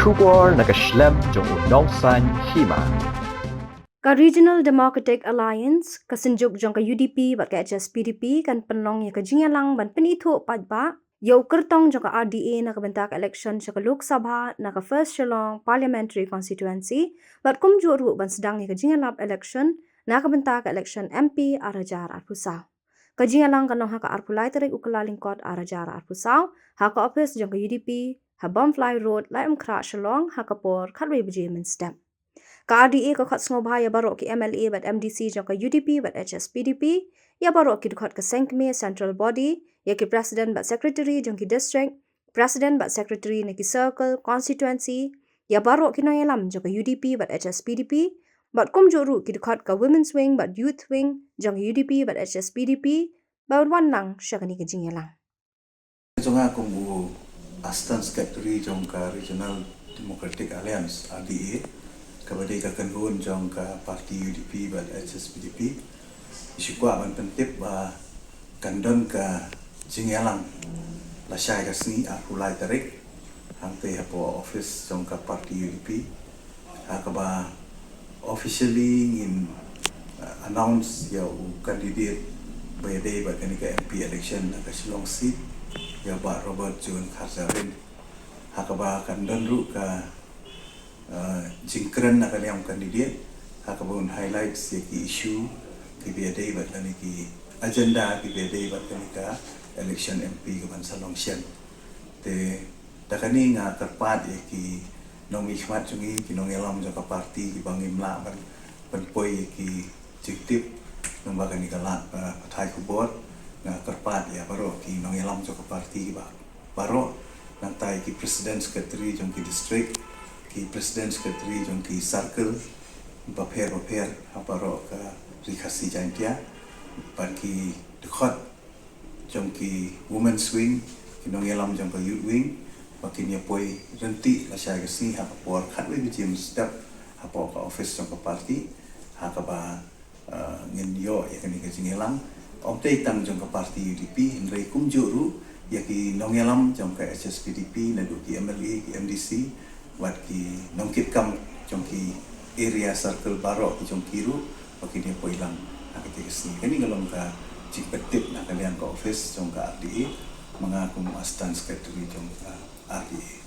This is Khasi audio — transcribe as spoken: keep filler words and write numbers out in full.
Khubor na ka shlem jong u nongsan hima. Ka Regional Democratic Alliance, ka synjuk jong ka U D P bad ka H S P D P kan pynlong ïa ka jingïalang ban pynithuh paidbah ïa u kyrtong jong ka R D A na ka bynta ka election sha ka Lok Sabha na ka First Shillong Parliamentary Constituency, bad kumjuh ruh ban sdang ïa ka jingïalap election na ka bynta ka election M P ar hajar arphew saw. Ka jingïalang kan long ha ka arphew lai tarik u Kyllalyngkot ar hajar arphew saw, ha ka ophis jong ka U D P, ha Bamfly Road, Laitumkhrah, Shillong, ha ka por khatwei baje mynstep. Ka R D A ka khot sngewbha ïa baroh ki M L A bad M D C jong ka U D P bad H S P D P, ïa baroh ki dkhot ka seng kmie central body, ïa ki president bad secretary jong ki district, president bad secretary na ki circle, constituency, ïa baroh ki nongïalam jong ka U D P bad H S P D P, bad kumjuh ruh ki dkhot ka women's wing bad youth wing jong ka U D P bad H S P D P, ba wan lang sha kane ka jingïalang. Jong nga kum u Assistant Secretary jong ka Regional Democratic Alliance, R D A, kaba dei ka kynhun jong ka party U D P bad H S P D P, shu kwah ban pyntip ba kan don ka jingïalang lashai ka sngi arphew lai tarik, hangtei hapoh office jong ka party U D P, ha kaba officially ngin, uh, announce ïa u candidate ba ïadei bad kane ka M P election na ka Shillong seat, ïa Bah Robert June Kharjahrin. Ha kaba kan don ruh ka, uh, jingkren na ka liang u candidate, ha kaba un highlight ïa ki issue kiba ïadei bad kane, ki agenda kiba ïadei bad kane ka election M P kaban sa long shen. Te da kane nga kyrpad ïa ki nongmihkhmat jong ngi, ki nongïalam jong ka party kiba ngim lah ban pynpoi ïa ki jingtip, namar ba kane ka lad, uh, pathai khubor. Nga kyrpad ïa baroh ki nongïalam jong ka party kiba baroh, nangta ïa ki president secretary jong ki district, ki president secretary jong ki circle bapher bapher ha baroh ka Ri Khasi Jaiñtia, bad ki dkhot jong ki women's wing, ki nongïalam jong ka youth wing, ba kin ïa poi ryntih lashai ka sngi ha ka por khatwei baje mynstep hapoh ka office jong ka party, ha kaba, uh, ngin ïoh ïa kane ka jingïalang, ym dei tang jong ka party U D P, hynrei kumjuh ruh ïa ki nongïalam jong ka H S P D P, naduh ki M L A, ki M D C, bad ki nongkitkam jong ki area circle baroh ki jong ki ruh, ba kin ïa poi lang ha kata ka sngi. Kane ka long ka jingpyntip na ka liang ka office jong ka R D A, ma nga kum Assistant Secretary jong ka R D A.